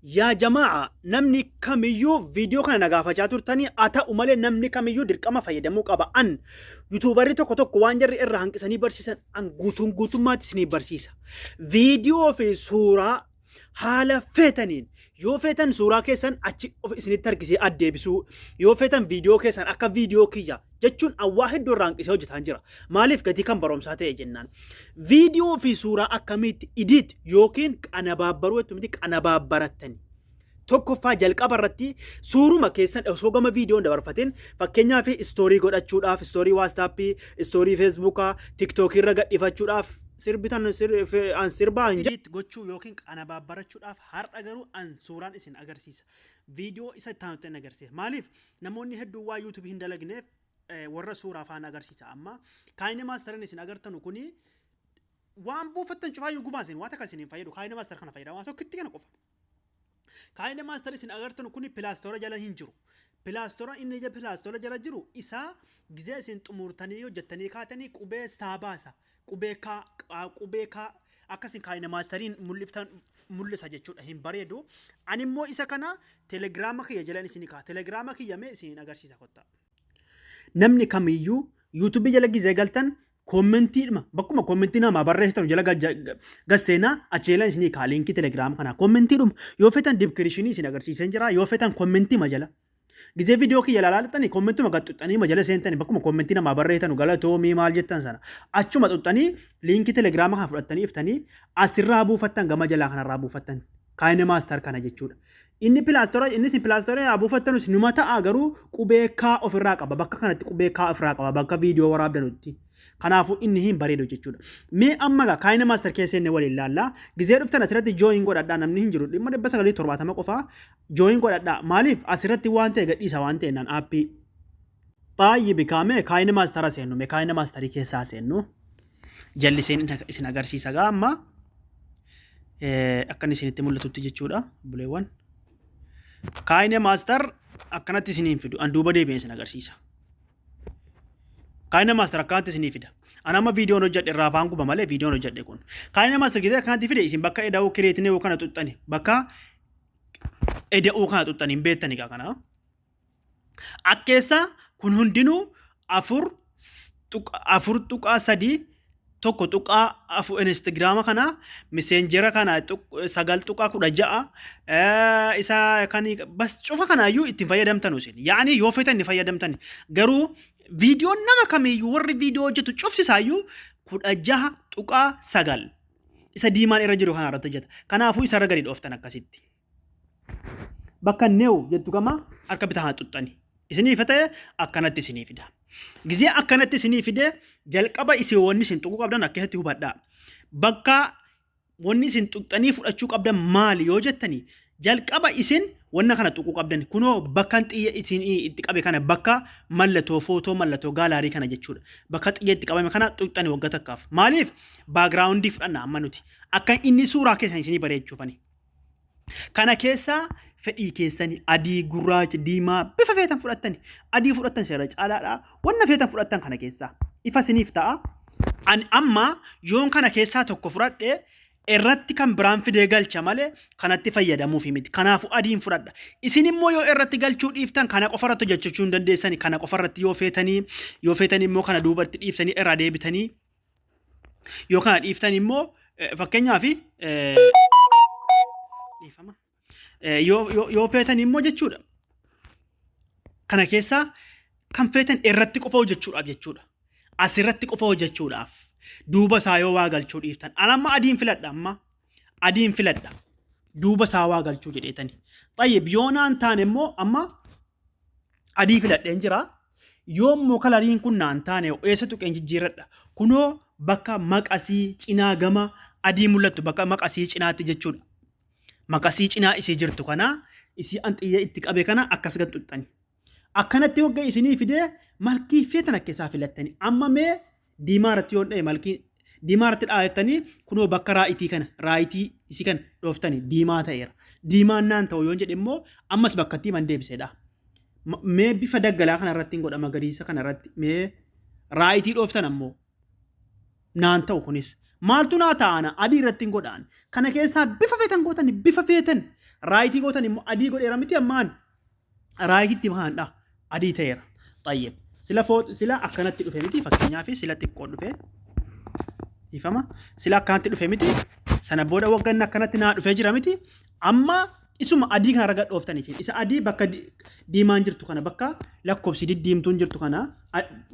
Yaa jamaa'a, namni kamiyyuu viidiyoo kana na gaafachaa turtanii, haa ta'u malee namni kamiyyuu dirqama fayyadamuu qaba. An yuutuubarri tokko tokko waan jarri irraa hanqisanii barsiisan an guutuun guutummaatti isinii barsiisa. Viidiyoo fi suuraa haala feetaniin, yoo feetan suuraa keessan achi of isinitti harkisee addeebisuu, yoo feetan viidiyoo keessan akka viidiyoo kiyya jechuun an waa hedduu irraa hanqisee hojjetaan jira. Maaliif gatii kan barumsaa ta'e jennaan. Viidiyoo fi suuraa akkamiitti idiit yookiin qanabaabbaruu jettu miti qanabaabbarattani. Tokkoffaa, jalqaba irratti suuruma keessan osoo gama viidiyoon dabarfatin, fakkeenyaaf istoorii godhachuudhaaf, istoorii Waastaappii, istoorii Feesbuukaa, Tiktookii irra gadhiifachuudhaaf, sirbitan an sirbaa hin Idiit gochuu yookiin qanabaabbarachuudhaaf, har'a garuu an suuraan isin agarsiisa. Viidiyoo isa itti aanutti agarsiisa. Maaliif namoonni hedduun waa yuutuubii hin dalagneef warra suuraa faana agarsiisa amma. KineMasterin isin agartanu kuni waan buufattan cufaayyuu gumaa isin waa takka isin hin fayyadu. KineMaster kana fayyada waan tokkitti kana qofa. KineMaster isin agartanu kuni Play Store jala hin jiru. Play Store inni ija Play Store jala jiru isaa gizee isin xumurtanii hojjettanii kaatanii qubee saa baasa. Qubee kaa, qubee kaa akkasin KineMasteriin mul'iftan mul'isa jechuudha, hin bareedu. Ani immoo isa kana telegiraama kiyya jalan isin kaa. Telegiraama kiyya mee isin agarsiisa, kottaa. Namni kamiyyuu yuutuubii jala gizee galtan koommentiidhuma bakkuma koommentii namaa barreessitan jala gasseenaa, achi jala isinii kaa liinkii telegiraama kanaa. Koommentiidhuma yoo feetan diskiripshinii isin agarsiiseen jira, yoo feetan koommentii jala. Gizee viidiyoo kiyya ilaalaa lixxanii koommentuma gad xuxxanii majala seentanii bakkuma koommentii namaa barreessitanu galatoomii maal jettan sana achuma xuxxanii liinkii telegiraama kana fudhattanii iftanii asirraa buufattan, gama jalaa kanarraa buufattan KineMaster kana jechuudha. Inni Play Store, inni isin Play Store irraa buufattanus numa ta'a, garuu qubee kaa ofirraa qaba, bakka kanatti qubee kaa ofirraa qaba bakka viidiyoo waraabdanutti. Kanaafuu inni hin bareedu jechuudha. Mee amma egaa KineMaster keessa inni waliin laallaa. Gizee dhuftan asirratti join godhadhaa, namni hin jiru, dhimma 970 qofaa, join godhadhaa. Maaliif asirratti waan ta'e gadhiisa waan ta'e naan aappii. Baay'ee bikaame KineMastera seennu, mee KineMasterii keessaa seennu. Jalliseen isin agarsiisa gaa amma akka inni isinitti mul'atutti jechuudha, buleewwan. KineMaster akkanatti isiniin fidu, an duuba deebi'een isin agarsiisa. KineMaster akkanatti isinii fida. An amma viidiyoon hojjedhe irraa afaan guba malee viidiyoon hojjedhe kun. KineMaster gidee akkanatti fide, isin bakka eda'uu create new kana xuxxani, bakka eda'uu kana xuxxani hin beektani gaa kana. Akkeessa kun hundinuu 4.3, 1.4, Instagiraama kana, miseenjera kana 9.16 isa kan bas cufa kanaayyuu ittiin fayyadamtanu isin. Yaani yoo feetan ni fayyadamtan, garuu viidiyoon nama kamiiyyuu warri viidiyoo hojjetu cufti isaayyuu 16.9 isa diimaan irra jiru kana irratti hojjeta. Kanaafuu isarra gadi dhooftan akkasitti. Bakka new jettu gama harka bitaa xuxxani. Isinii ta'e akkanatti isinii fida. Gizee akkanatti isinii fide, jalqaba isin wanni isin tuquu qabdan akkasitti hubadhaa. Bakka wanni isin tuqxanii fudhachuu qabdan maali yoo jettanii, jalqaba isin wanna kana tuquu qabdan, kunoo bakka xiyya isin itti qabe kana, bakka mallattoo footoo, mallattoo gallery kana jechuudha. Bakka xiyya itti qabame kana tuqxani waggaa takkaaf. Maaliif backgroundii fudhanna amma nuti akka inni suuraa keessan isinii bareechuufani. Kana keessaa fedhii keessanii adii, gurraacha, diimaa bifa feetan fudhattani. Adii fudhattan seera caalaadha. Wanna feetan fudhattan kana keessaa. Ifa isiniif ta'a. Ani amma yoon kana keessaa tokko fudhadhe irratti kan biraan fidee galcha malee kanatti fayyadamuuf miti. Kanaafuu adiin fudhadha. Isin immoo yoo irratti galchuu dhiiftan kana qofa irratti hojjechuu hin dandeessani. Kana qofa irratti yoo feetanii, yoo feetan immoo kana duubatti dhiiftanii irraa deebitanii, yoo kana dhiiftan immoo, fakkeenyaaf, dhiifama, yoo feetan immoo jechuudha. Kana keessaa kan feetan irratti qofa hojjechuudhaaf jechuudha. Asirratti qofa hojjechuudhaaf duuba isaa yoo waa galchuu dhiiftan. An amma adiin filadha, amma adiin filadha. Duuba isaa waa galchuu jedheetani. Xayyib, yoo naan taane immoo amma adii filadheen jira. Yoo immoo coloriin kun naan taane eessa tuqeen jijjiirradha? Kunoo bakka maqasii cinaa gama adii mul'attu, bakka maqasii cinaatti jechuudha. Maqasii cinaa isii jirtu kana, isii an xiyya itti qabe kana akkas gad xuxxani. Akkanatti wagga isinii fidee malkii feetan akka isaa filattani. Amma mee diimaa irratti yoon dha'e, malkii diimaa irratti dhaayettanii, kunoo bakka rightii kana, rightii isii kana dhooftani diimaa ta'eera. Diimaan naan ta'u yoon jedhe immoo ammas bakka itti man deebisedha. Mee bifa daggalaa kana irratti hin godha, magariisa kana irratti mee rightii dhooftan ammoo naan ta'u, kunis maaltu naa ta'ana, adii irratti hin godhaan. Kana keessaa bifa feetan gootani, bifa feetan. Right gootan immoo adii godheera miti ammaan. Rightitti maandha adii ta'eera. Xayyib. Sila sila akkanatti dhufe miti, fakkeenyaaf sila xiqqoo dhufe. Ifama. Sila akkanatti dhufe miti. Sana booda wagganni akkanatti naa dhufee jira miti. Amma isuma adii kana raga dhooftan isin. Isa adii bakka diimaan jirtu kana, bakka lakkoofsi diddiimtuun jirtu kana,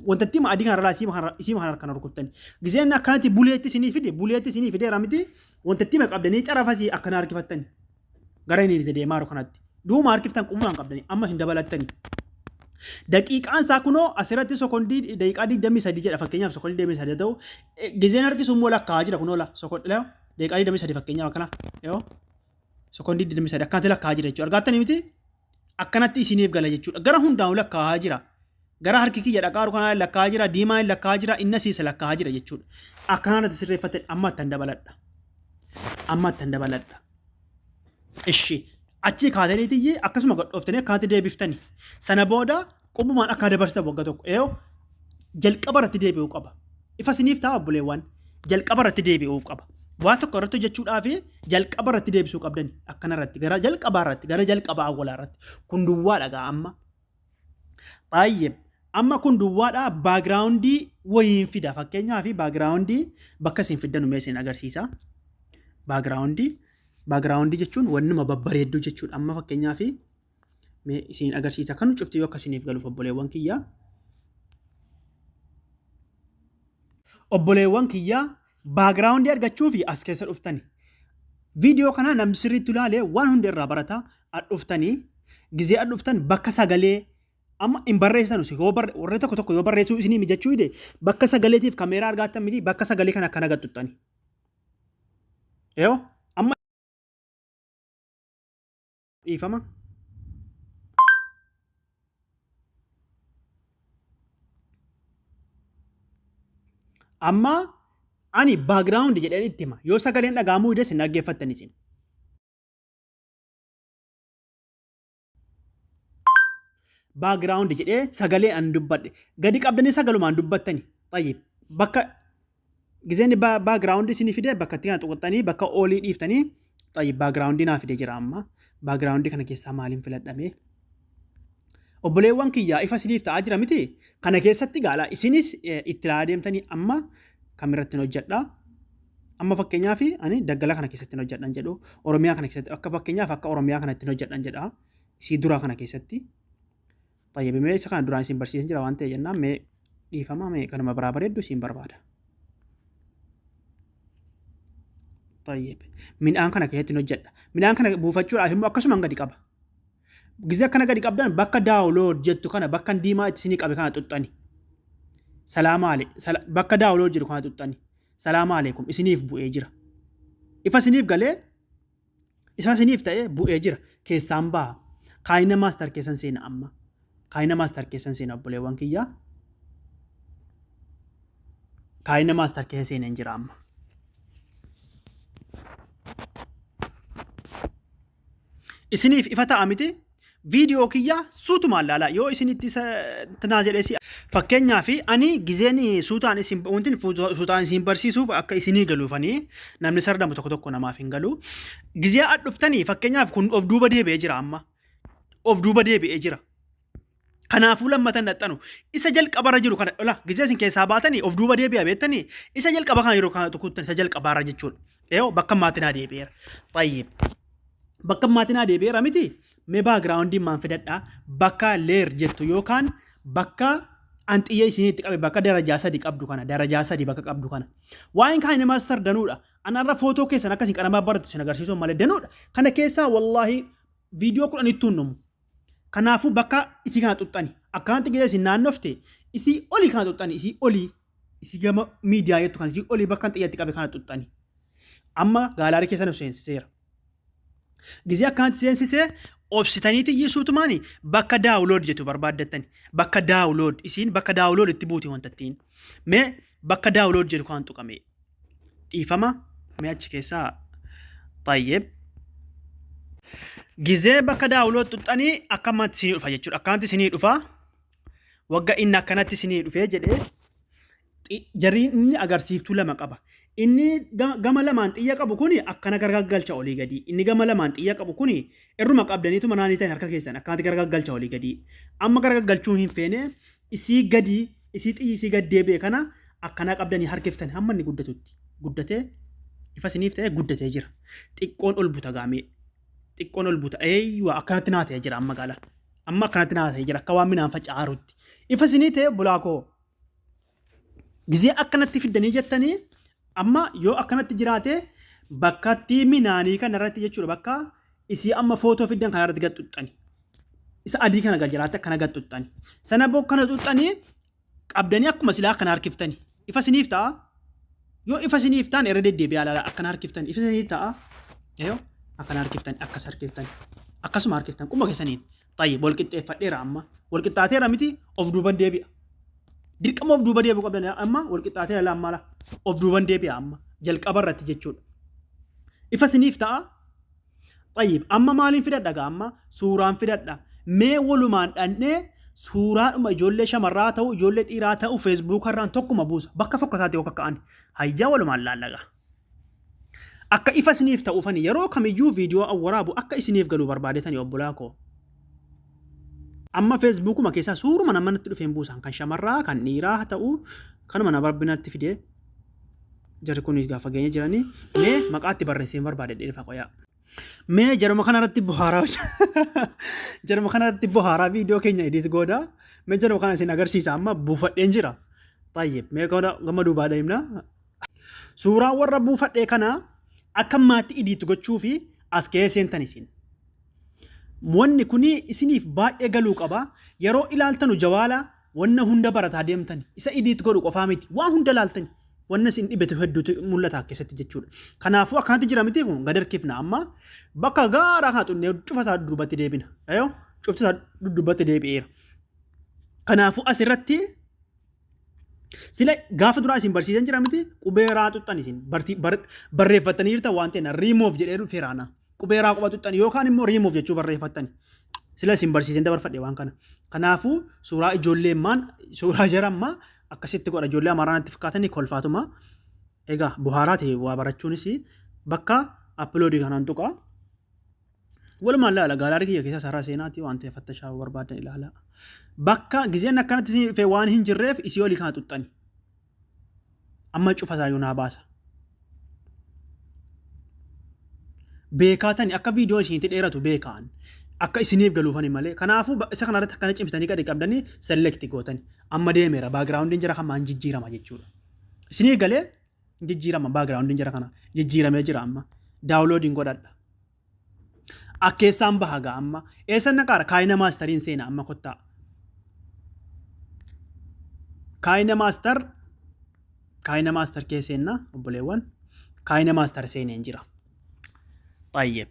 wantatti adii kana irraa isii kana kana rukuttani. Gizeen akkanatti buleetti isinii fide, buleetti isinii fideera miti. Wantatti qabdanii carafasii akkana harkifattani. Gara inni itti deemaa jiru kanatti. Duuma harkiftan qubumaan qabdanii amma hin dabalattani. Daqiiqaan isaa kunoo asirratti sokondii daqiiqaa 23 jedha, fakkeenyaaf sokondii 23 ta'u gizeen harkisu immoo lakkaa'aa jira kunoo la sokondii daqiiqaa 23, fakkeenyaaf akkana yoo sokondii 23 akkanatti lakkaa'aa jira jechuudha. Argaattanii miti, akkanatti isiniif gala jechuudha. Gara hundaa'u lakkaa'aa jira. Gara harki kiyya dhaqaaru kanaa lakkaa'aa jira, diimaa lakkaa'aa jira, inni asiisa lakkaa'aa jira jechuudha. Akkanatti sirreeffate amma ittan dabaladha. Amma ittan dabaladha. Ishi achii kaataniitiyyi akkasuma gadhooftanii akkanatti deebiftani. Sana booda qubumaan akka dabarsitan wagga tokko. Eeyoo, jalqaba irratti deebi'uu qaba. Ifa isiniif ta'a obboleewwan, jalqaba irratti deebi'uu qaba. Waa tokko irratti hojjechuudhaaf jalqaba irratti deebisuu qabdani. Akkana irratti gara jalqabaa irratti, gara jalqabaa awwalaa irratti. Kun duwwaadha gaa amma. Baay'ee amma kun duwwaadha, backgroundii wayiin fida, fakkeenyaaf backgroundii bakka isin fiddanu mee isin agarsiisa. Backgroundii jechuun wannuma babbareedduu jechuudha. Amma fakkeenyaaf mee isin agarsiisa, kan cufti yoo akka isiniif galuuf obboleewwan kiyyaa. Obboleewwan kiyyaa, backgroundii argachuu fi as keessa dhuftani. Viidiyoo kana namni sirriitti ilaalee waan hunda irraa barata. Dhuftanii gizee dhuftan bakka sagalee amma hin barreessanu yoo warri tokko tokko yoo barreessuu isinii mijachuu hide, bakka sagaleetiif kameeraa argaattan miti, bakka sagalee kana akkana gattuttani. Yoo amma dhiifama. Amma ani background jedheen itti hima. Yoo sagaleen dhaga'amuu hides hin dhaggeeffattan isin. Background jedhee sagalee an dubbadhe. Gadi qabdanii sagalumaan dubbattani. Tayyib. Bakka gizeen background isinii fide bakka itti kana tuqxanii bakka olii dhiiftanii. Tayyib, background naa fide jira amma. Background kana keessaa maaliin filadhame? Obboleewwan kiyyaa, ifa isiniif ta'aa jira miti? Kana keessatti gaala isinis itti ilaalaa deemtanii amma kamirratti hojjedha. Amma fakkeenyaaf ani daggala kana keessatti hojjedhan jedhu, Oromiyaa kana keessatti, akka fakkeenyaaf akka Oromiyaa kanatti hojjedhan jedha. Isii duraa kana keessatti. Tayyib, mee isa kana duraan isin barsiisan jira waan ta'e jennaan, mee dhiifama, mee kanuma biraa bareeddu isin barbaada. Tayyib, midhaan kana keessatti hojjedha. Midhaan kana buufachuudhaaf immoo akkasumaan gadi qaba. Gizee akkana gadi qabdan bakka download jettu kana, bakka diimaa itti isinii qabe kana xuxxani. Salaama ale bakka download jedhu kana xuxxani. Salaama aleekum, isiniif bu'ee jira. Ifa isiniif galee, isa isiniif ta'ee bu'ee jira. Keessaan baha. KineMaster keessan seena amma. KineMaster keessan seena obboleewwan kiyyaa. KineMaster keessa seeneen jira amma. Isiniif ifa ta'a miti, viidiyoo kiyya suutumaan laalaa yoo isinitti tanaa jedhee. Fakkeenyaaf ani gizeen suutaan isin wanti suutaan isin barsiisuuf akka isinii galuufanii, namni sardamu tokko tokko namaaf hin galu. Gizee ad dhuftanii fakkeenyaaf kun of duuba deebi'ee jira, amma of duuba deebi'ee jira. Kanaafuu lammatan dhaxxanu isa jalqabarra jiru kana ola gizee isin keessaa baatanii of duuba deebi'a beektanii, isa jalqaba kana yeroo kana tukuttan isa jalqabaarra jechuudha. Eeyyoo, bakka maatinaa deebi'eera. Tayyib. Bakka maatinaa deebi'eera miti, mee backgroundiin maan fidadhaa, bakka layer jettu yookaan bakka an xiyya isinitti qabe, bakka darajaa sadi qabdu kana, darajaa sadi bakka qabdu kana. Waa'een KineMaster danuudha. An har'a footoo keessan akkasiin qanamaa baratu isin agarsiisuu malee danuudha. Kana keessaa wallaahi viidiyoo 10ttuu hin dhumu. Kanaafuu bakka isii kana xuxxani. Akkanatti gizee isin naannofte isii olii kana xuxxani, isii olii, isii gama miidiyaa jettu kana, isii olii bakka xiyyatti qabe kana xuxxani. Amma gallery keessa nu seensiseera. Gizee akkanatti seensisee obsitanii tiyyisuutumaani bakka download jettu barbaaddattani. Bakka download isiin bakka download itti buuti wanta ittiin. Mee bakka download jedhu kan tuqame. Dhiifama, mee achi keessaa. Tayyib. Gizee bakka download tuqxanii akkamatti isinii dhufa jechuudha. Akkanatti isinii dhufa. Wagga inni akkanatti isinii dhufee jedhee jarri inni agarsiiftuu lama qaba. Inni gama lamaan xiyya qabu kuni akkana gargaggalcha olii gadi. Inni gama lamaan xiyya qabu kuni irruma qabdaniitu manaanii ta'an harka keessan akkanatti gargaggalcha olii gadi. Amma gargaggalchuu hin feene, isii gadi, isii xiyyi isii gad deebi'e kana akkana qabdanii harkiftan hamma inni guddatutti. Guddatee ifa isiniif ta'e, guddatee jira. Xiqqoon ol buta gaamee. Xiqqoon ol buta. Eeyyuu, akkanatti naa ta'e jira amma gaala. Amma akkanatti naa ta'e jira akka waan midhaan faca'aarutti. Ifa isinii ta'e, bulaa koo. Gizee akkanatti fiddanii jettanii, amma yoo akkanatti jiraate, bakkatti minaanii kana irratti jechuudha, bakka isii amma footoo fiddan kana irratti gad xuxxani. Isa adii kana gad jiraate akkana gad xuxxani. Sana kana xuxxanii qabdanii akkuma silaa akkana harkiftani. Ifa isiniif ta'a. Yoo ifa isiniif ta'an, irra deddeebi'aa ilaala, akkana harkiftani. Ifa isiniif ta'a. Yoo akkana harkiftani, akkas harkiftani. Akkasuma harkiftan qubuma keessaniin. Tayyib, wal qixxeeffadheera amma. Wal qixxaateera miti, of duuban deebi'a. Dirqama of duuba deebi'u qabdan. Amma wal qixxaateera lammaala. Of duuban deebi'a amma. Jalqaba irratti jechuudha. Ifa isiniif ta'a. Tayyib, amma maaliin fidadha gaa? Amma suuraan fidadha. Mee walumaan dhannee suuraadhuma ijoollee shamarraa ta'u, ijoollee dhiiraa ta'u, Feesbuuka irraan tokkuma buusa. Bakka fokkataatti yoo kakka'an. Hayyaa, walumaan laallagaa. Akka ifa isiniif ta'uufani yeroo kamiyyuu viidiyoo awwaraabu, akka isiniif galuu barbaadetani, obbolaa koo. Amma Feesbuukuma keessaa suuruma nama natti dhufeen buusan, kan shamarraa kan dhiiraa haa ta'u, kanuma nama rabbi natti fide. Jarri kun gaafa fageenya jiranii mee maqaatti barreessee barbaade dheerfaa qoyaa. Mee jaruma kanarratti bohaaraa viidiyoo keenya edit gooda. Mee jaruma kana isin agarsiisa, amma buufadheen jira. Tayyib, mee gama duubaa deemna. Suuraa warra buufadhee kana akka ammaatti edit gochuu fi as keessa seentan isin. Wanni kuni isiniif baay'ee galuu qaba. Yeroo ilaaltanu jawaala wanna hunda barataa deemtani. Isa edit godhu qofaa miti. Waan hunda ilaaltani. Wanna isin dhibete hedduutu mul'ata keessatti jechuudha. Kanaafuu akkanatti jira miti, kun gad harkifna amma, bakka gaaraa kana xunnee cufa isaa dudduubatti deebina. Ayoo, cufti isaa dudduubatti deebi'eera. Kanaafuu asirratti sila gaafa duraa isin barsiisan jira miti, qubee raa xuxxan isin barreeffattanii jirtan waan ta'eef remove jedhee dhufeera ana. Qubee raa qofa xuxxan yookaan immoo remove jechuu barreeffattani. Sila isin barsiisan dabarfadhe waan kana. Kanaafuu suuraa ijoollee maan suuraa jarammaa akkasitti godha, ijoollee Amaaraa natti fakkaatanii kolfaatuma. Egaa buhaaraa ta'e waa barachuunis bakka upload kanaan tuqa. Walumaan laala, gallery kiyya keessa sarara seenaati waan ta'eef fattashaa barbaadan ilaala. Bakka gizeen akkanatti isin dhufee waan hin jirreef isii olii kana xuxxani. Amma cufa isaa yoo naa baasa. Beekaatani akka viidiyoo isinitti dheeratu beekaan. Akka isiniif galuufani malee. Kanaafuu isa kanarratti akkana cimsitanii gadi qabdanii select gootani. Amma deemeera, backgroundiin jira kan jijjiirama jechuudha. Isinii galee jijjiirama, backgroundiin jira kana jijjiiramee jira amma. Downloadiin godhadha. Akkeessaan baha gaa amma. Eessan naqaara? KineMasteriin seena amma, kottaa. KineMaster, KineMaster keessa seenna, obboleewwan. KineMaster seeneen jira. Xayyeb.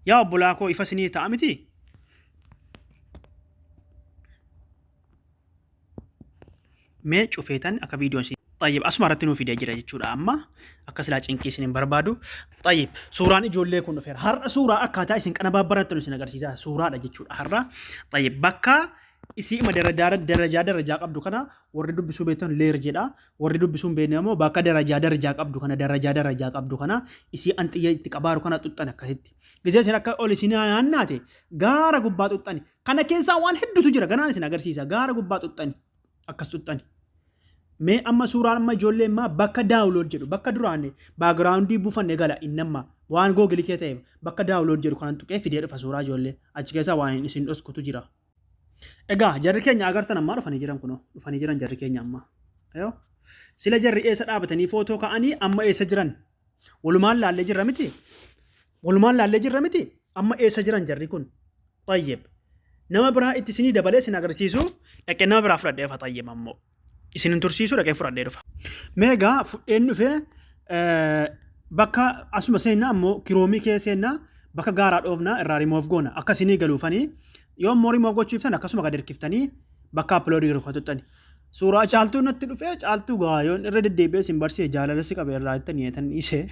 Yaa obbolaa koo, ifa isinii ta'a miti? Mee cufeetan akka viidiyoon isin. Xayyib, asuma irratti nuu fidee jira jechuudha amma, akka silaa cinqii isin hin barbaadu. Xayyib, suuraan ijoollee kun dhufeera. Har'a suuraa akkaataa isin qana baabbarattan isin agarsiisa. Suuraadha jechuudha har'a. Xayyib, bakka isii ima darajaa darajaa darajaa qabdu kana, warri dubbisuu beektan layer jedha. Warri dubbisuu hin beekne immoo bakka darajaa darajaa qabdu kana, darajaa darajaa qabdu kana, isii an xiyya itti qabaaru kana xuxxan akkasitti. Gisee isin akka ol isin naannaate gaara gubbaa xuxxani. Kana keessaa waan hedduutu jira, ganaan isin agarsiisa, gaara gubbaa xuxxani. Akkas xuxxani. Mee amma suuraan amma ijoollee immaa bakka download jedhu, bakka duraan backgroundii buufanne gala, inni amma waan Google kee ta'eef bakka download jedhu kanan tuqee fidee dhufa suuraa ijoollee, achi keessaa waan isin dhoskutu jira. Egaa jarri keenya agartan ammaa dhufanii jiran, kunoo dhufanii jiran jarri keenya amma. Ayoo. Sila jarri eessa dhaabatanii footoo ka'anii, amma eessa jiran? Walumaan laallee jirra miti? Walumaan laallee jirra miti? Amma eessa jiran jarri kun? Xayyib. Nama biraa itti isinii dabalee isin agarsiisu dhaqee nama biraa fudhadhee dhufa, xayyib ammoo. Isin hin tursiisu, dhaqee fudhadhee dhufa. Mee egaa fudheen dhufee, bakka asuma seennaa ammoo Chrome kee seennaa, bakka gaaraa dhoofnaa irraa remove goona akka isinii galuufanii, yoo immoo remove gochuu ibsan akkasuma gad hirkiftanii bakka upload jiru kan tuxxani. Suuraa Caaltuu natti dhufee, Caaltuu gaa yoon irra deddeebi'ee isin barsiise jaalala si qabe irraa jettanii tan dhiise,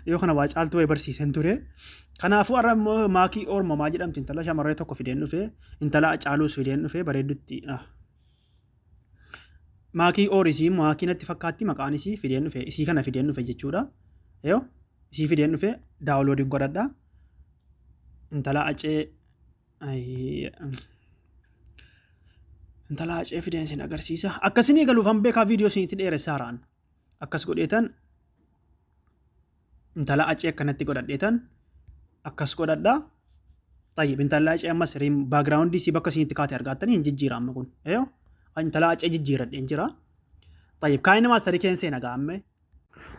yoo kana waa Caaltuu wayii barsiisen ture. Kanaafuu har'a immoo Maakii Ormamaa jedhamti intala shamarree tokko fideen dhufee, intala Caaluus fideen dhufee, bareeddutti. Maakii oor isii maakii natti fakkaatti maqaan isii fideen dhufe, isii kana fideen dhufe jechuudha. Yoo isii fideen dhufe download godhadha. Intala acee, intala acee fideen isin agarsiisa. Akkasinii galuufan beekaa, viidiyoo isinitti dheeressaa ra'an. Akkas godheetan intala acee akkanatti godhadheetan akkas godhadha. Tayyib, intala acee ammas background isii bakka isinitti kaate argaattanii hin jijjiira amma kun. Eeyoo, intala acee jijjiiradheen jira. Tayyib, KineMaster keessa seena gaamme.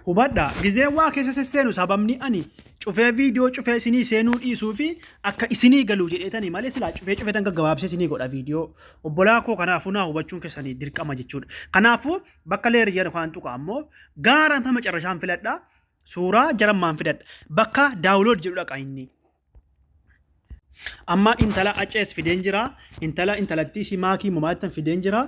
Hubadha, gizeen waa keessa sesseenu sababni ani cufee viidiyoo cufee isinii seenuu dhiisuu fi akka isinii galuu jedheetanii malee silaa cufee cufeetan gaggabaabsee isinii godha viidiyoo. Obbolaa koo, kanaafuu naa hubachuun keessanii dirqama jechuudha. Kanaafuu bakka layer jedhu kan tuqa ammoo gaara macarrashaan filadha. Suuraa jarammaan fidadha. Bakka download jedhu dhaqa inni. Amma intala acees fideen jira. Intala intalattii si maakii momaattan fideen jira.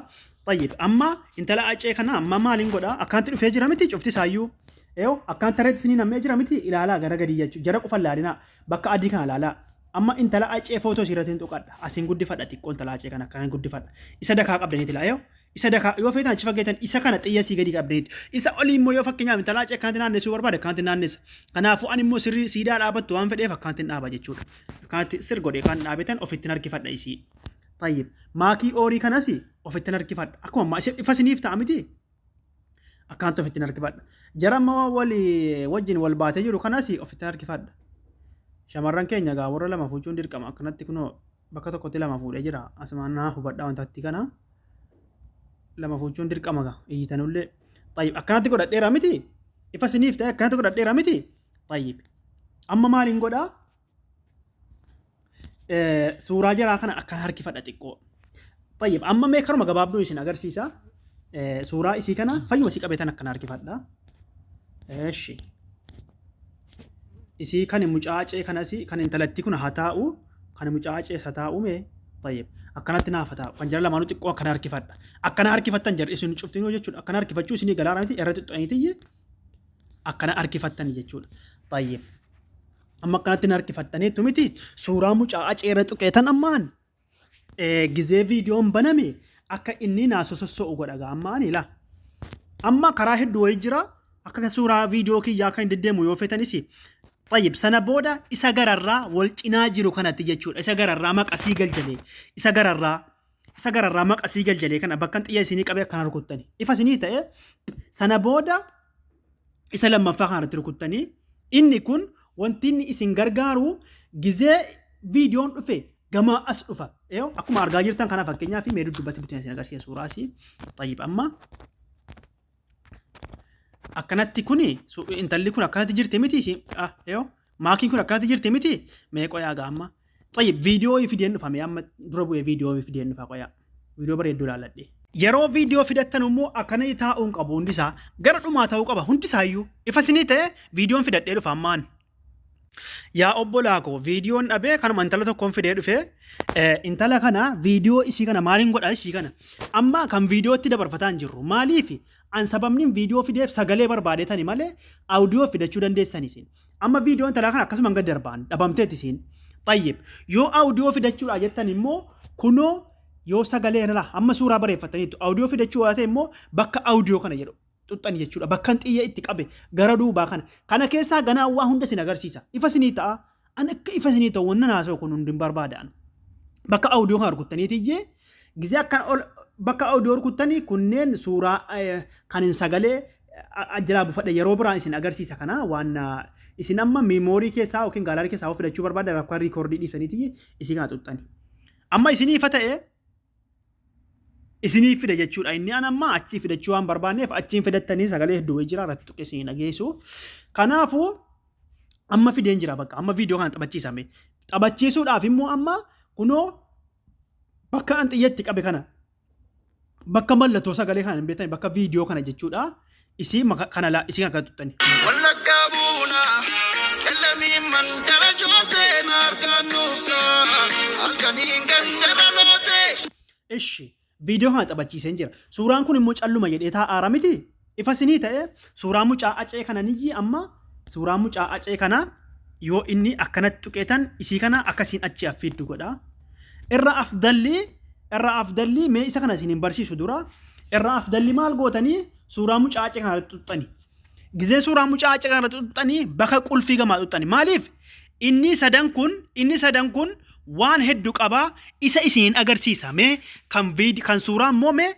Tayyib, amma intala acee kana amma maaliin godha? Akkanatti dhufee jira miti cufti isaayyuu. Eeyo, akkanatti tarreetti isinii nammee jira miti, ilaalaa gara gadii jechuudha. Jara qofa ilaalinaa. Bakka adii kana ilaalaa. Amma intala acee footoo isii irratti hin tuqadha. Asiin guddifadha xiqqoo, intala acee kana akkana guddifadha. Isa dakaa qabdaniiti laa, eeyo. Isa dakaa yoo feetan achi fageetan isa kana xiyya sii gadi qabdaniiti. Isa olii immoo yoo fakkeenyaaf intala acee akkanatti naannessuu barbaade akkanatti naannessa. Kanaafuu ani immoo sirrii siidaa dhaabattu waan fedheef akkanatti dhaaba jechuudha. Akkanatti sir godhee kan dhaabetan ofittiin harkifadha isii. Tayyib. Maakii oorii kanas ofittiin harkifadha. Akkuma ammaa ifa isiniif ta'a miti. Akkanatti ofittiin harkifadha. Jara amma walii wajjin wal baatee jiru kanas ofittiin harkifadha. Shamarran keenya gaa warra lama fuuchuun dirqama. Akkanatti kunoo bakka tokkotti lama fuudhee jira. Asumaan naa hubadhaa wantatti kana. Lama fuuchuun dirqama gaa iyyitanullee. Tayyib, akkanatti godhadheera miti. Ifa isiniif ta'e, akkanatti godhadheera miti. Tayyib. Amma maaliin godhaa? Suuraa jaraa kana akkana harkifadha xiqqoo. Tayyib, amma mee karuma gabaabduu isin agarsiisa. Suuraa isii kana fayyuma isii qabeetan akkana harkifadha. Eeshi. Isii kan mucaa acee kanas kan intalattii kun haa taa'u, kan mucaa acees haa taa'u mee. Tayyib, akkanatti naaf haa taa'u. Kan jara lamaanuu xiqqoo akkana harkifadha. Akkana harkifattan jarri isin cuftinuu jechuudha. Akkana harkifachuu isinii galaara miti, irra xixiqqaniitiyyi akkana harkifattani jechuudha. Tayyib. Amma akkanatti harkifattaniitu miti, suuraa mucaa aceerra tuqeetan ammaan gizee viidiyoon baname akka inni naa sososso'u godha gaa amma ani laa. Amma karaa hedduu wayii jira, akka suuraa viidiyoo kiyyaa akka hin deddeemu yoo feetanis. Tayyib, sana booda isa gararraa wal cinaa jiru kanatti jechuudha. Isa gararraa maqasii galjalee. Isa gararraa maqasii galjalee kana bakka xiyya isinii qabee akkana rukuttani. Ifa isinii ta'e, sana booda isa lammaffaa kanarratti rukuttanii, inni kun wanti inni isin gargaaru gizee viidiyoon dhufe gamaa as dhufa. Eeyo, akkuma argaa jirtan kana fakkeenyaaf mee dudduubatti buteen isin agarsiisa suuraa asii. Tayyib, amma akkanatti kuni intalli kun akkanatti jirti miti, eeyo, maakiin kun akkanatti jirti miti, mee qoyaa gaa amma. Tayyib, viidiyoo fideen dhufa, mee amma dura bu'ee viidiyoo fideen dhufa, qoyaa. Viidiyoo bareedduu ilaalladhe. Yeroo viidiyoo fidattan immoo akkana taa'uu hin qabu, hundisaa gara dhumaa ta'uu qaba hundisaayyuu. Ifa isinii ta'e, viidiyoon fidadhee dhufa ammaan. Yaa obbolaa koo, viidiyoon dhabee kanuma intala tokkoon fidee dhufee, intala kana viidiyoo isii kana maaliin godha isii kana amma kan viidiyootti dabarfataa hin jirru. Maaliif an sababni viidiyoo fideef sagalee barbaadetani malee audio fidachuu dandeessan isin. Amma viidiyoo intalaa kana akkasuma gad darbaan dhabamteetti isiin. Tayyib, yoo audio fidachuudha jettan immoo kunoo, yoo sagalee irraa amma suuraa bareeffataniitu audio fidachuu yoo ta'e immoo bakka audio kana jedhu xuxxani jechuudha. Bakkan xiyya itti qabe gara duubaa kana. Kana keessaa ganaa waa hunda isin agarsiisa. Ifa isinii ta'a. An akka ifa isinii ta'u wannan haasa'u kun hundi hin barbaada'an. Bakka audio kana rukuttaniitiyyee gizee akkan ol bakka audio rukuttanii kunneen suuraa kan hin sagalee jalaa buufadhe yeroo biraan isin agarsiisa. Kana waan isin amma memory keessaa yookiin gallery keessaa yoo fidachuu barbaaddan rakkoo record dhiisaniiti isii kana xuxxani. Amma isinii ifa ta'e, isinii fida jechuudha. Inni an amma achii fidachuu waan barbaanneef achiin fidattanii sagalee hedduu wayii jira irratti tuqee isinii dhageessu. Kanaafuu amma fideen jira, bakka amma viidiyoo kana taphachiisame. Taphachiisuudhaaf immoo amma kunoo bakka an xiyyatti qabe kana, bakka mallattoo sagalee kana hin beektan, bakka viidiyoo kana jechuudha. Isii kana isii kana kan tuqxani. Wallaggaa buunaa qellamii mandara jootee naargaan nuuftaa halkaniin gandara lootee. Ishi, viidiyoo kana taphachiiseen jira. Suuraan kun immoo calluma jedhee taa'aara miti. Ifa isinii ta'e, suuraa mucaa acee kana niyyi amma suuraa mucaa acee kana yoo inni akkanatti tuqeetan isii kana akkasiin achi affiiddu godha. Irra afdalli mee isa kana isin hin barsiisu dura. Irraa afdalli maal gootanii suuraa mucaa acee kana irratti xuxxani. Gizee suuraa mucaa acee kana irratti xuxxanii bakka qulfii gamaa xuxxani. Maaliif? Inni sadan kun inni sadan kun waan heddu qabaa isa isiniin agarsiisa. Mee kan viidi kan suuraa immoo mee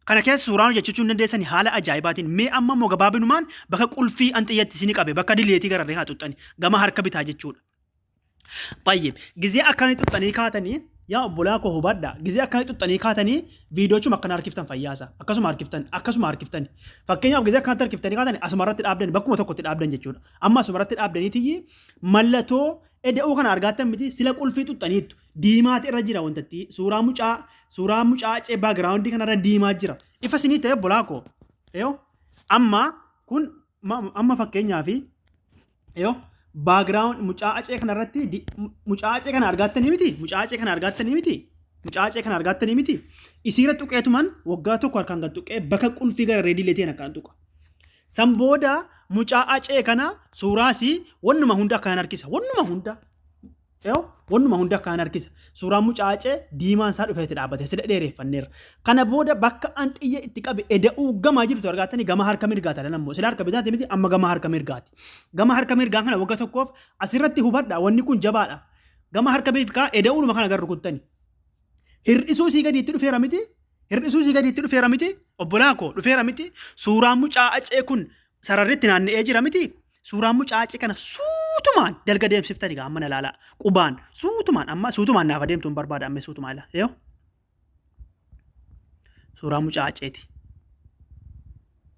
kana keessa suuraan hojjechuu hin dandeessani haala ajaa'ibaatiin. Mee amma immoo gabaabinumaan bakka qulfii an xiyyatti isinii qabe bakka dileetii gararree haa xuxxani. Gama harka bitaa jechuudha. Tayyib. Gizee akkana xuxxanii kaatanii yaa obbolaa koo hubadha. Gizee akkana xuxxanii kaatanii viidiyoochuma akkana harkiftan fayyaasa. Akkasuma harkiftan akkasuma harkiftan. Fakkeenyaaf gizee akkanatti harkiftanii kaatanii asuma irratti dhaabdan bakkuma tokkotti dhaabdan jechuudha. Amma asuma irratti dhaabdaniitiyyi mallattoo eda'uu kana argaattan miti sila qulfii xuxxaniittu. Diimaati irra jira wantatti suuraa mucaa suuraa mucaa cee baagiraawundii kanarra diimaa jira. Ifa isinii ta'e obbolaa koo. Yoo amma kun amma fakkeenyaaf Yoo background mucaa acee kana irratti mucaa acee kana argaattanii miti mucaa acee kana argaattanii miti mucaa acee kana argaattanii miti isiirra tuqeetuman waggaa tokko harkaan gad tuqee bakka qulfii gara reedii leeteen akkaan tuqa. San booda mucaa acee kana suuraasii wannuma hunda akkaan harkisa wannuma hunda. Eew, wannuma hunda akkaan harkisa. Suuraan mucaa Acee diimaan isaa dhufee itti dhaabbate. Sila dheereeffanneerra. Kana booda bakka an xiyya itti qabe eda'uu gamaa jirtu argaattanii gama harka mirgaati alan ammoo. Sila harka bitaati miti amma gama harka mirgaati. Gama harka mirgaa kana wagga tokkoof asirratti hubadha wanni kun jabaadha. Gama harka mirgaa eda'uudhuma kana gar rukuttani. Hir'isuu isii gadi itti dhufeera miti. Hir'isuu isii gadi itti dhufeera miti. Obbolaa koo dhufeera miti. Suuraan mucaa Acee kun sararri itti naanna'ee jira miti. Suuraan mucaa Acee kana suutumaan dalga deemsiftani gaa amma na ilaalaa. Qubaan suutumaan amma suutumaan naaf adeemtu hin barbaada amma suutumaan ilaa. Yoo suuraa mucaa Aceeti.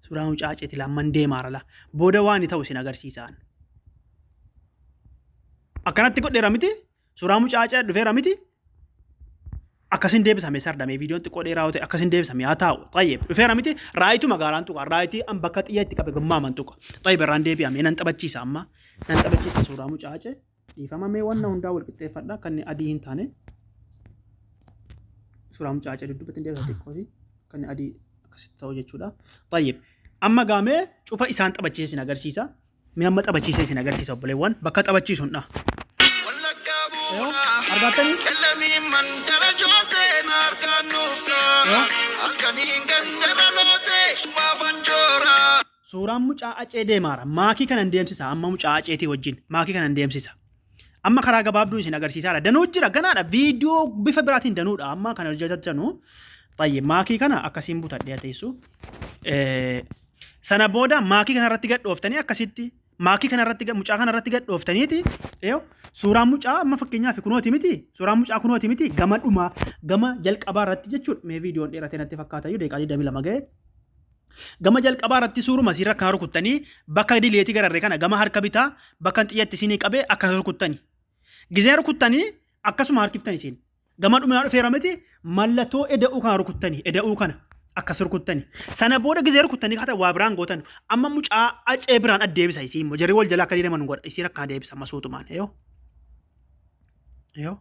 Suuraa mucaa Aceeti lamman deemaara laa. Booda waan inni ta'u isin agarsiisaan. Akkanatti godheera miti. Suuraa mucaa Acee dhufeera miti. Akkasin deebisame sardame viidiyoon xiqqoo dheeraa yoo ta'e akkasin deebisame haa taa'u. Xayyib dhufeera miti raayitu magaalaan tuqa raayitii an bakka xiyya itti qabe gammaaman tuqa. Xayyib irraan deebi'ame nan taphachiisa amma nan taphachiisa suuraa mucaa Acee dhiifama mee wanna hundaa wal qixxeeffadha kan adii hin taane. Suuraa mucaa Acee dudduubatti hin deebisa xiqqooti kan adii akkasitti ta'u jechuudha. Xayyib amma gaamee cufa isaan taphachiise sin agarsiisa. Mee amma taphachiisee isin agarsiisa obboleewwan bakka taphachiisuun dha. Wallaggaa Yoo buuna argaattanii qellamiin mandara jootee na harkaan nuufta yoo halkaniin gandara lootee sumaaf anjoora. Suuraan mucaa acee deemaara. Maakii kanan deemsisa amma mucaa aceetii wajjin. Maakii kanan deemsisa. Amma karaa gabaabduu isin agarsiisaadha. Danuu jira ganaadha. Viidiyoo bifa biraatiin danuudha. Amma kan hojjetanu. Xayye maakii kana akkasiin butadhee teessu. Sana booda maakii kana irratti gad dhooftanii akkasitti maakii kana irratti mucaa kana irratti gad dhooftaniiti yoo suuraan mucaa amma fakkeenyaaf kunooti miti suuraan mucaa kunooti miti gama dhumaa gama jalqabaa irratti jechuudha mee viidiyoon dheerate natti fakkaata iyyuu daqiiqaa 22 ga'e. Gama jalqabaa irratti suuruma isiirra akkana rukuttanii bakka dileetii gararree kana gama harka bitaa bakka xiyyatti isinii qabee akkana rukuttanii. Gizee rukuttanii akkasuma harkiftan isin. Gama dhumaa dhufeera miti mallattoo eda'uu kana rukuttanii eda'uu kana akkas rukuttanii. Sana booda gizee rukuttanii kaata waa biraan gootan amma mucaa acee biraan addeebisa isii immoo jarri wal jala akka deeman godha isiin akkana deebisa amma suutumaan yoo. Yoo.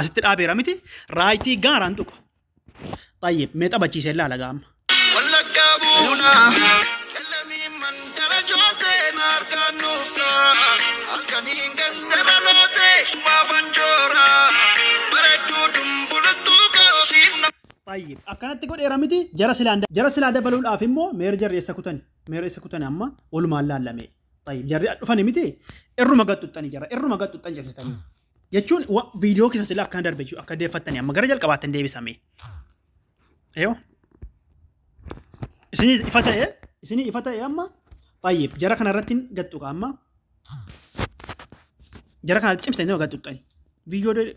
Asitti dhaabeera miti raayitii gaaraan tuqa. Xayyib mee taphachiisee ilaala gaama. Wallaggaa buuna qellamiin mandara jootee na harkaan nuufta halkaniin gandara lootee sumaaf anjoora bareedduu dumbuluttuu kaasiif na. Xayyib akkanatti godheera miti jara silaan jara silaa dabaluudhaaf immoo meera jarri eessa kutani meera eessa kutani amma walumaan laallame. Xayyib jarri dhufani miti irruma gad xuxxani jara irruma gad xuxxan cabsitanii. Jechuun viidiyoo keessa sila akkana darbe jechuudha akka deeffattanii amma gara jalqabaatti hin deebisame. Eeyo. Isinii ifa ta'e isinii ifa ta'e amma xayyib jara kana irratti gad tuqa amma jara kana cimsitanii gad tuqxani.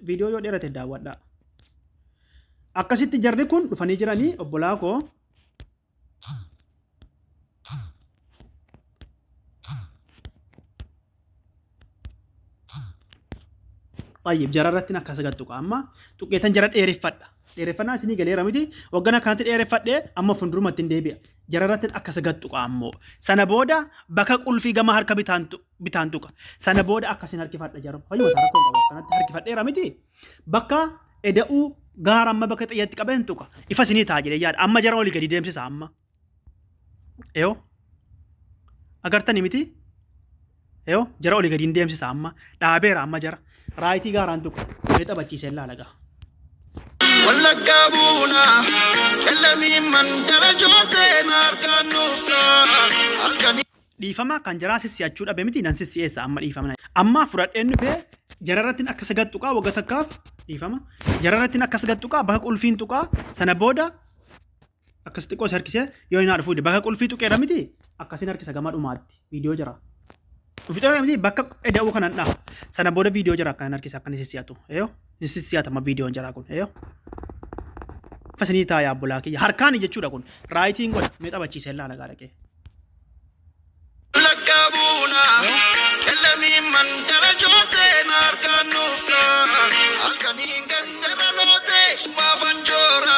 Viidiyoo yoo dheerate daawwadhaa. Akkasitti jarri kun dhufanii jiranii obbolaa koo Tayyib jara irratti akkas gad tuqa amma tuqeetan jara dheereffadha. Dheereffannaa isinii galeera miti hoggana kanatti dheereffadhe amma fuuldurumatti hin deebi'a. Jara irratti akkas gad tuqa ammoo. Sana booda bakka qulfii gama harka bitaan tuqa. Sana booda akkasin harkifadha jara. Fayyuma isaa rakkoo qabu akkanatti harkifadheera miti. Bakka eda'uu gaara amma bakka xiyyatti qabee hin tuqa. Ifa isinii ta'a jedhee yaada. Amma jara olii gadi deemsisa amma. Eeyo. Agartanii miti? Eeyo jara olii gadi hin deemsisa amma. Dhaabeera amma jara. Raayitii gaaraan tuqa. Mee taphachiisee ilaala gaa. Wallaggaa buuna qellamiin mandara jootee naarkaan nuufta halkanii. Dhiifama kan jaraa sissi'achuu dhabe miti nan sissi'eessa amma dhiifama. Amma fudhadheen dhufee jararrattiin akkas gad tuqaa wagga takkaaf dhiifama. Jararrattiin akkas gad tuqaa bakka qulfiin tuqaa sana booda akkas xiqqoo si harkisee yoo inni dhufuu bakka qulfii tuqeera miti akkasiin harkisa gama dhumaatti viidiyoo jira. Dhufee miti bakka eda'uu kanan dhaha. Sana booda viidiyoo jira akkanan harkisa akka inni sissi'atu. Eeyoo inni sissi'atama viidiyoon jaraa kun. Eeyoo. Fasinii taayaa obbolaa kiyya harkaani jechuudha kun raayitiin godha mee taphachiisee ilaala gaa dhaqee. Wallaggaa buuna qellamiin mandara jootee naarkaan nuufta halkaniin gandara lootee sumaafan joora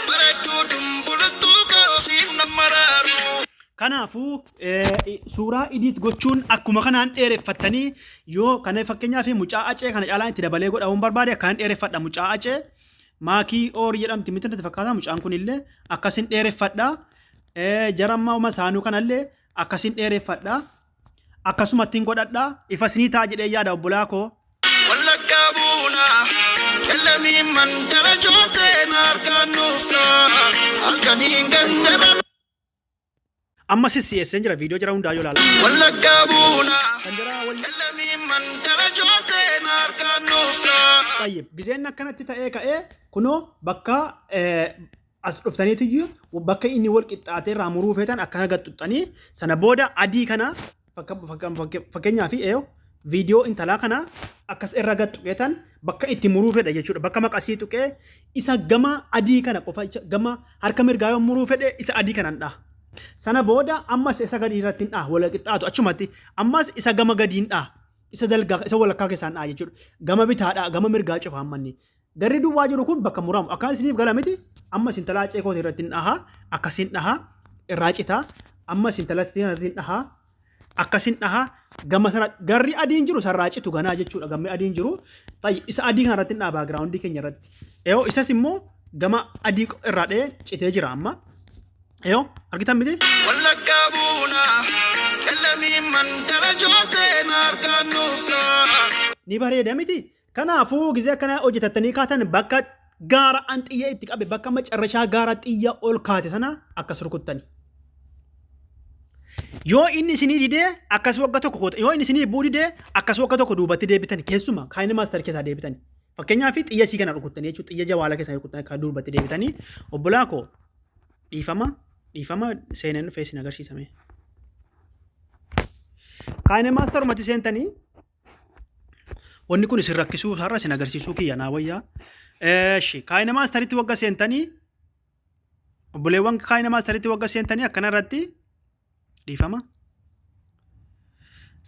bareedduu dumbuluttuu koo siif nan maraaru. Kanaafuu suuraa idiit gochuun akkuma kanaan dheereffattanii yoo kana fakkeenyaaf mucaa acee kana caalaa itti dabalee godhamuun barbaade akkaan dheereffadha mucaa acee maakii oorii jedhamti miti natti fakkaata mucaan kunillee akkasin dheereffadha. Jarammaa uma saanuu kanallee akkasin dheereffadha. Akkasumattiin godhadha. Ifa isinii ta'a jedhee yaada obbolaa koo. Wallaggaa buuna qellamiin mandara jootee naarkaan nuufta halkaniin gandara. Amma sissi'eesseen jira viidiyoo jara hundaa yoo ilaala. Wallaggaa buuna Kan jara wal qellamiin mandara jootee naarkaan nuufta. Tayyib gizeen akkanatti ta'ee ka'ee kunoo bakka as dhuftaniitiyyuu bakka inni wal qixxaatee irraa muruu feetan akkana gad xuxxanii sana booda adii kana fakkeenyaaf eeyo viidiyoo intalaa kana akkas irra gad tuqeetan bakka itti muruu fedha jechuudha. Bakka maqasii tuqee isa gama adii kana qofa gama harka mirgaa yoo muruu fedhe isa adii kanan dhaha. Sana booda ammas isa gadii irratti hin dhaha wal qixxaatu achumatti ammas isa gama gadiin dhaha. Isa dalgaa isa walakkaa keessaan dhaha jechuudha. Gama bitaadhaa gama mirgaa cufa ammanni. Garri duwwaa jiru kun bakka muramu. Akkaan isiniif gala miti ammas intalaa ceekooti irratti hin dhaha akkasiin dhaha irraa citaa ammas intalatti irratti hin dhaha akkasin dhaha gama sana garri adiin jiru sarraa citu ganaa jechuudha gammi adiin jiru tayi isa adii kana irratti hin dhaha baagiraawundii keenya irratti eeyoo isas immoo gama adii irraa dha'ee citee jira amma eeyoo argitan miti Wallaggaa buuna qellamiin mandara jootee naarkaan nuufta. Ni bareeda miti. Kanaafuu gizee akkana hojjetattanii kaatan bakka gaara an xiyya itti qabe bakka macarrashaa gaara xiyya ol kaate sana akkas rukuttani. Yoo inni isinii didee akkas wagga tokko koota yoo inni isinii bu'uu didee akkas wagga tokko duubatti deebitani keessuma kaayini maastar keessaa deebitani. Fakkeenyaaf xiyya isii kana rukuttanii jechuudha xiyya jawaala keessaa rukuttanii akka duubatti deebitanii obbolaa koo dhiifama dhiifama seeneen dhufee isin agarsiisame. Kaayini maastarumatti seentanii Wanni kun isin rakkisuu har'a isin agarsiisuu kiyya naa wayyaa. Eeshi kaayina maastaritti wagga seentanii obboleewwan kaayina maastaritti wagga seentanii akkana irratti dhiifama.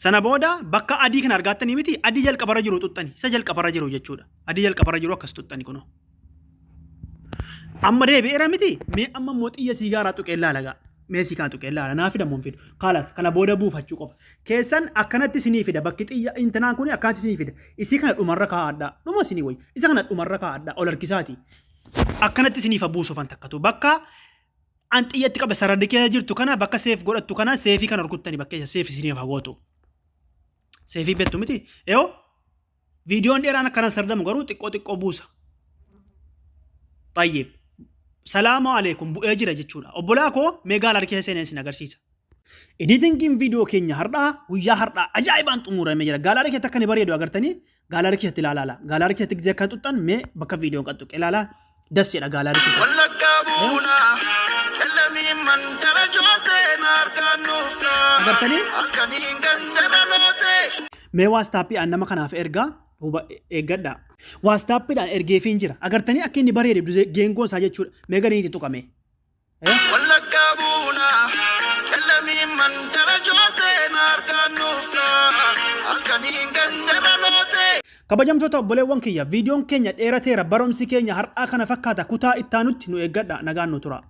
Sana booda bakka adii kana argaattanii miti adii jalqabarra jiru xuxxani isa jalqabarra jiru jechuudha. Adii jalqabarra jiru akkas xuxxani kunoo. Amma deebi'eera miti mee amma immoo xiyya sii gaaraa tuqee laala gaa. Mee sii kana tuqee laala naa fida moo hin fidu. Kaalas kana booda buufachuu qofa. Keessan akkanatti isinii fida bakki xiyya intanaan kun akkanatti isinii fida. Isii kana dhumarra kaa'adhaa. Dhuma isinii wayya. Isa kana dhumarra kaa'adhaa ol harkisaati. Akkanatti isiniif buusufan takkatu bakka an xiyyatti qabe sararri keessa jirtu kana bakka seef godhattu kana seefii kana rukuttani bakka isa seef isiniif haa gootu. Seefii beektu miti? Eeyo Viidiyoon dheeraan akkanaan sardamu garuu xiqqoo xiqqoo buusa. Xayyib. Salaamu alaikum bu'ee jira jechuudha. Obbolaa koo mee gaalaarii keessa seenee isin agarsiisa. Editingiin viidiyoo keenya har'aa guyyaa har'aa ajaa'ibaan xumuramee jira. Gaalaarii keessatti akka inni bareedu agartanii gaalaarii keessatti ilaalaala. Gaalaarii keessatti gisee akka xuxxan mee bakka viidiyoon qaxxuqe ilaalaa. Das jedha gaalaarii keessatti. Wallaggaa buuna qellamiin mandara jootee naarkaan nuufta Agartanii? halkaniin ganda dhalootee. Mee waastaappiidhaan nama kanaaf ergaa huba eeggadhaa. Waastaappiidhaan ergeefiin jira. Agartanii akka inni bareede geengoon isaa jechuudha. Mee gadi itti tuqame. Wallaggaa buuna qellamiin mandara jootee naarkaan nuufta halkaniin ganda dhalootee. Kabajamtoota obboleewwan kiyya viidiyoon keenya dheerateera barumsi keenya har'aa kana fakkaata kutaa ittaanutti nu eeggadha nagaan nu tura.